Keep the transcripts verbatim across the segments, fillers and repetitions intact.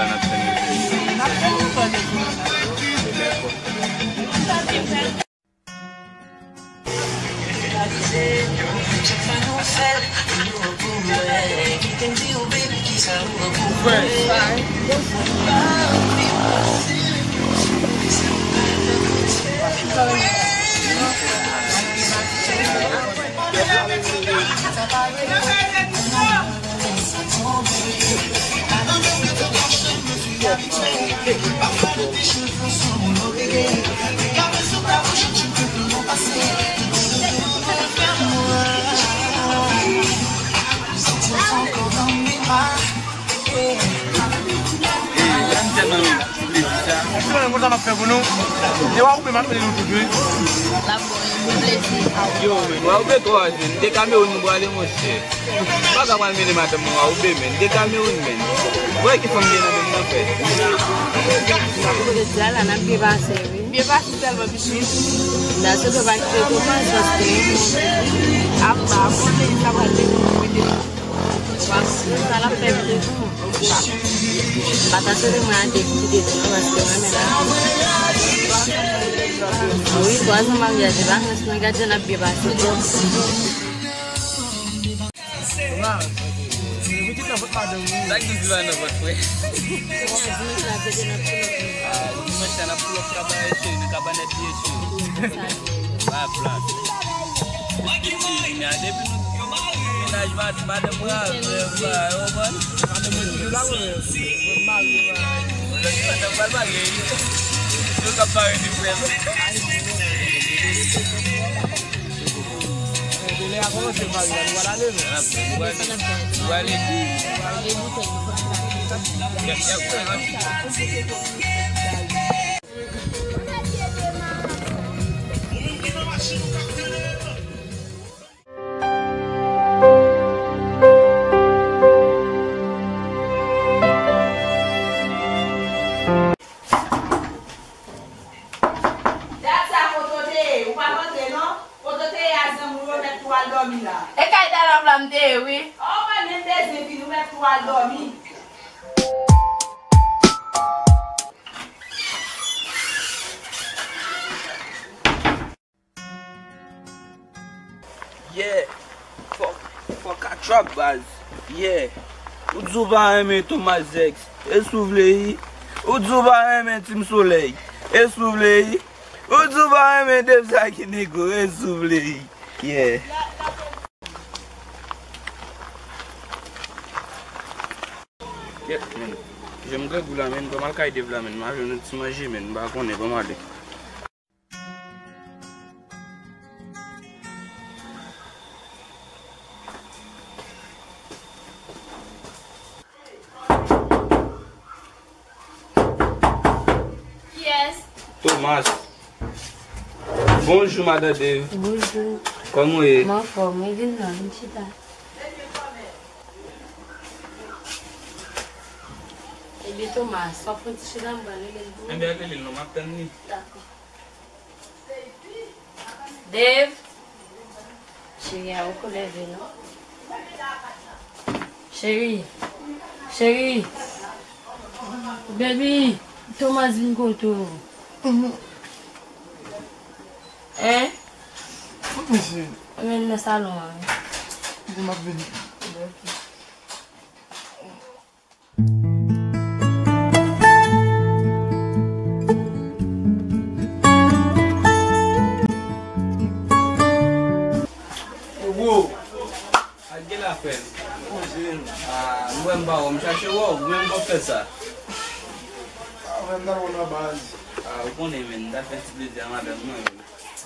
N ap fè nou. N ap fè nou. Mwen kontan m ap fè pou nou. E w a ouvè m ap mele nou tout, wi. L ap bon, wi, bon plezi. Yo, men, w a ouvè twa, men. M te Kamewoun, m prale, monchè. M pa ka pral mele madanm mwen, w a ouvè, men. M te Kamewoun, men. Ou wè ki fanm gen nan menm nan fè. Kote di a la, n ap byen pase, wi. Byen pase sèlman, pitit. N a sot pa kite tou, paske apa, bon, sa pral dekouvri. Sa l ap fè vre tou. M pa ta sere mwen a te kite tou non, paske mwen menm la. Wi, twa zan maryaj, e pa mwen, sinon gad jan n ap byen pase. Sa k di di pa nan vòt, frè? Ah, dimanch sa, n ap pull up Kabanèt, cheri, nan Kabanèt, byen cheri. Pa plat. Depi nou, mennaj madanm mwen avè m, ou konprann? Madanm mwen toujou la, mwen. Mwen marye, mwen. Madanm pral marye, wi. Yo k ap pare di frè m. Lè a kòmanse marye la, nou pral ale, non? Nou pral ale. Dat sa kote w te ye? Ou pa antre non? Kote w te ye a zanmi w yo mèt tou al dòmi la? E kay Dalòm la m te ye wi. Oh, mwen menm bezwen vini, ou mèt tou al dòmi. Yeah. Fòk, fòk a trap baz. Yeah. Ou di w pa renmen Thomas X. E si w vle, wi. Ou di w pa renmen Team Solèy. E si w vle, wi. Ou di w pa renmen Dave Zaki Negro. E si w vle, wi. Yeah. Yep, men. Jan m grangou la, men. Ban m al kay Dave la, men. M al jwenn yon ti manje, men. M pa konnen, ban m ale. Kiyès? Thomas. Bonjou, madan Dave. Bonjou. Kòman w ye? M anfòm, wi, vin non, vin chita. Ebyen, Thomas, w ap fè yon ti chita, m pral rele l pou ou. Ebyen, al rele l non, m ap tann li. Dakò. Dave. Cheri a poko leve non. Cheri. Cheri. Baby, Thomas vin kote w. Hein? Kot misye? Mwen nan salon an. Misye m ap vini. Ok. Yo, bro. Ak gen afè. Koze m. Ah, m wè m pa wè w, m chache wè w, men m p ap fè sa. Ah, men m ta wè w nan baz. Ah, ou konnen, men, m ta fè ti plezi a madanm mwen.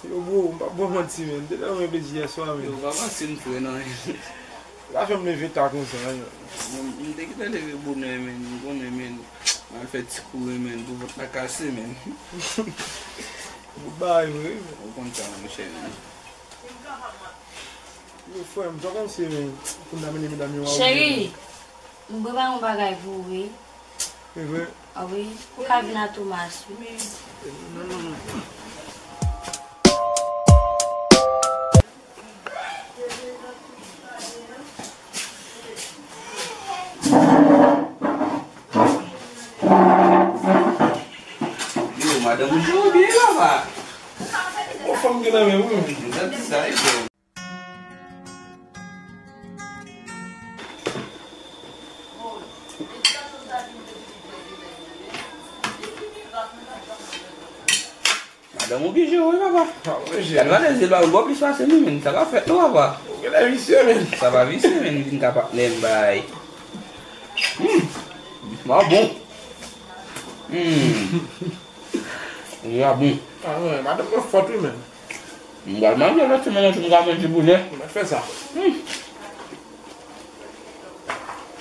Yo, bro, m p ap ba w manti, men. M te tèlman gen plezi yèswa, men. Yo, pa panse m fre, non. Sa fè m leve ta konsa, men. M, m te gentan leve bonè, men. M konnen, men. M al fè ti kouri, men, pou vant la kase, men. Bout bagay vre, men. Ou konn sa, monchè, men. Yo, frè m, sa w panse, men, pou n ta mennen medam yo a ou? Cheri, m prepare yon bagay pou ou, wi. E vre? A wi, ou ka vin a Thomas, wi. Non, non, non. Fòm gen nan men wi. M santi sa wi. Madanm ou byen jere wi papa. Gad madanm zye ba ou bò plis pase nou menm. Sa pa fèt non papa. Ou genlè visye menm. Sa pa visye menm vin ka patnè m bay. Hmm. Sa bon. Hmm. Li a bon. Ah wi, madanm mwen fòt wi menm. M pral manje lòt semèn an tou m ka manje boulè. Mwen fè sa. Hmm.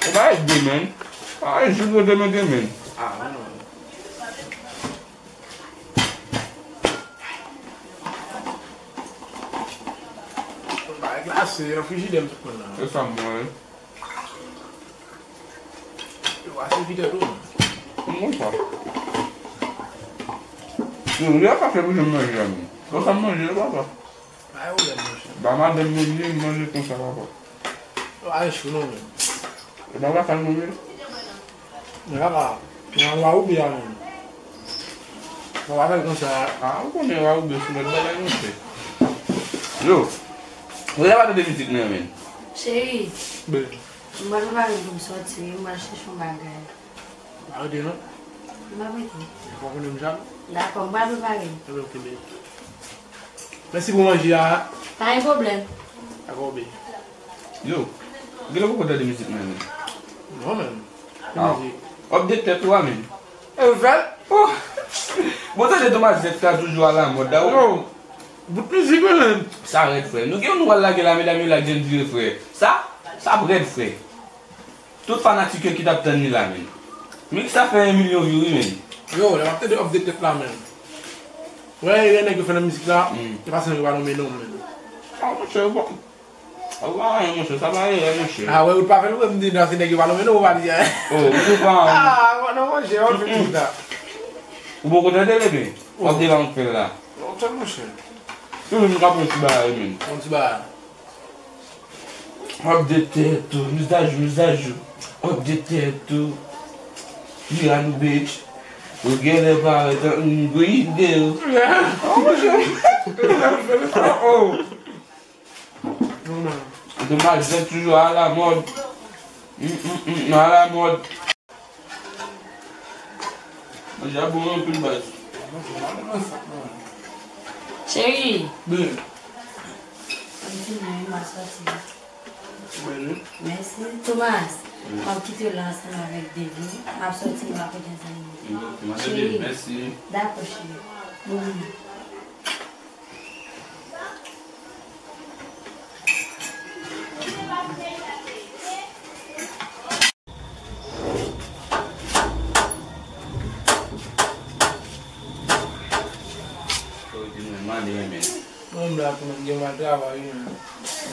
Ou pa ede menm. Pa ede jou demen demen. Ah non. Bagay glase nan frijidè m tout mwen la. Se sa m wè. Yo, a se vide tou. M konn sa. Yo, lè a pa fè pou jan manje la menm. Konsa m manje yo papa. Pa gen pwoblèm monchè. Ba madanm manje, m manje konsa papa. Yo, a chou non menm. E ba lakay manje. Men papa, nan lwa oubyen a menm. Papa fè l konsa. Ah, ou konnen lwa oubyen sou lòt bagay monchè. Yo, ou lè pa tande mizik mwen menm. Cheri. Ben. M pral prepare m pou m sòti wi, m pral chèche yon bagay. Pa rete non. M ap rete. Fò konnen m jan. Dakò, m pral prepare m. Ebyen, oke, bebe. Mèsi pou manje a. Pa gen pwoblèm. Dakò, bebe. Yo, gen lè poko tande mizik mwen menm. Non, menm. Ah. Update tèt ou a menm. E ou fè l? Oh. Bon, tande Thomas Zèt sa toujou alamòd la wi. Yo, bout mizik wi menm. Sa rèd frè. Nou gen nou pral lage la, medam yo la, Gendry frè. Sa, sa ap rèd frè. Tout fanatik yo ki t ap tann li la menm. Mizik sa fè yon milyon view wi menm. Yo, lè m ap tande update tèt la menm. Wè, e nèg yo fè nan mizik la, e pa se nèg yo pa nonmen non menm. Ah, monchè, bon. Ou pa anyen, monchè, sa pa erè, monchè. Ah, wè, ou pa fè l, wè, m di, nan se nèg yo pa nonmen non, ou pa di anyen. Oh, ou pa anyen. Ah, bon, non, monchè, ou fè tout sa. Ou poko tande, bebe? W ap devan m fè l la. Non, tande, monchè. Toujou m ka pran ti bagay, menm. Pran ti bagay. Update tèt ou, mizajou, mizajou. Update tèt ou. Vira nou, bitch. Ou genlè parèt an, m gride ou. Oh, monchè. Oh, oh. Domaj, zèt toujou alamòd. Mm, mm, mm, alamòd. Manje a bon anpil, baz. Cheri. Bebe. Mwen fini, m ap sòti. Bebe. Mèsi. Thomas, m ap kite w la ansanm avèk Davy. M ap sòti, m ap kote zanmi. Cheri. Mèsi. Dakò, cheri. Bon. Mwen menm la tou menm, gen mal travay wi menm.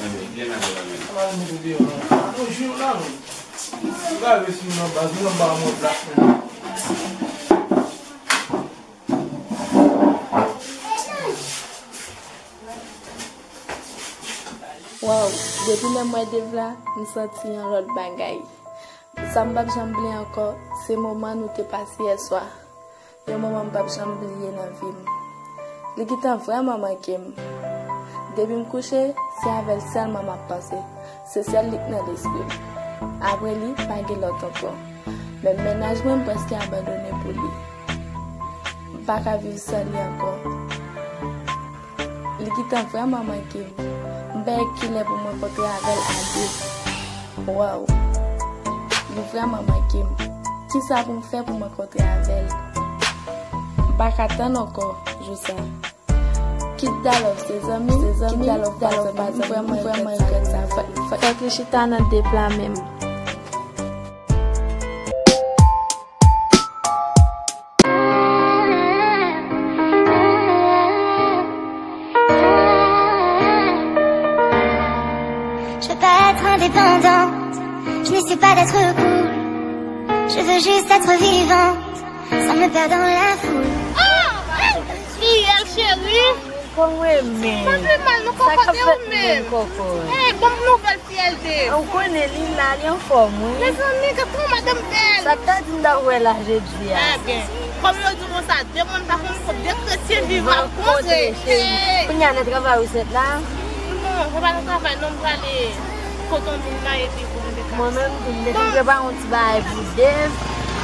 Mwen menm, gen mal travay menm. Ala mete deyò non. Mwen jwi w la menm. Ou gade si w nan baz, ou nan ba mwen plat menm. Waw, depi lè m wè Dave la, m santi yon lòt bagay. Sa m p ap janm bliye ankò, se moman nou te pase yè swa. Yon moman m p ap janm bliye nan vi m. Li gentan vrèman manke m. Depi m kouche, se avè l sèlman m ap panse. Se sèl li k nan lespri m. Apre li, pa gen lòt ankò. Menm mennaj mwen, m prèske abandone pou li. M pa ka viv san li ankò. Li gentan vrèman manke m. M pa wè kilè pou m rankontre avè l a de. Waw. Li vrèman manke m. Kisa pou m fè pou m rankontre avè l? M pa ka tann ankò jou sa. Kit Dalòv se zanmi, se zanmi, Kit Dalòv pa zanmi, m vrèman regrèt sa. Fòk, fòk li chita nan Dave la menm. Je veux pas être indépendante, je ne suis pas d'être cool. Je veux juste être vivante, sans me perdre dans la foule. Ah! Fiyèl cheri! Kòm renmen. Pa fè mal non, kòkòt, e ou menm? Eh, bon nouvèl, fiyèl Dave. Ou konnen li la, li anfòm wi. Mezanmi, gad kòman madanm bèl. Sa k ta di m ta wè la jodi a? Ebyen, kòm yo di konsa, de moun pa konn kont, de kretyen vivan kontre. Hey! Kounye a nan travay ou sot la? Non, se pa nan travay, non, m prale kote yon moun la epi pou m dekale. Mwen menm tou, m te fin prepare yon ti bagay pou Dave,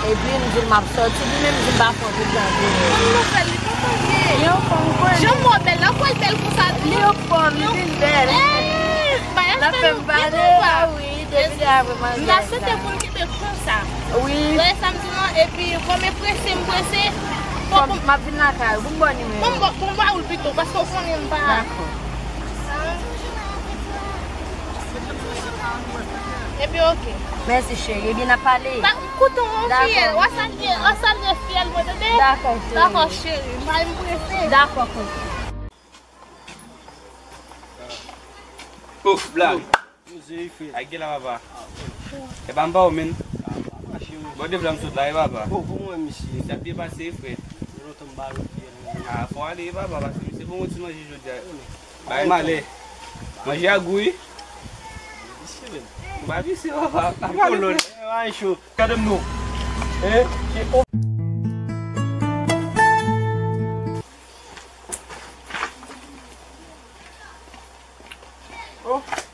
epi m di l m ap sòti, li menm di m pa fè yon ti jan de. Mwen fè li kontan vye. Li anfòm, m konnen. Jan m wè bèl la, kwè l bèl konsa tou. Li anfòm, li vin bèl. L ap fè m pale, ah wi, depi lè apre manje. M ta swete pou l kenbe konsa. Wi. Wè sa m di non, epi kòm e prese, m prese. Fò m ap vin lakay ou, pou m ba w nimewo. Bon, m ba ou l pito, paske w konnen m pa. Dakò. Epi, oke. Mèsi, cheri. Ebyen, n ap pale. Ba, m koute w, mon fiyèl. W a salye, w a salye fiyèl mwen, tande? Dakò, cheri. Dakò, cheri. M pa m prese. Dakò, kòk. Ouf, blag. Poze, frè. Ak gen la, papa. Epa, m pa w, menn. Bon, de vle m sot la, e, papa. Bon, kòman w wè misye? Misye ap byen pase, frè. Gen lontan m pa wè l. Ah, fò ale, e, papa, paske misye bon, yon ti manje jodi a. Bay malè. Manje a gou, wi. Visye, menn. M pa visye, papa. Li kolon. Gade m non. Eh, oh.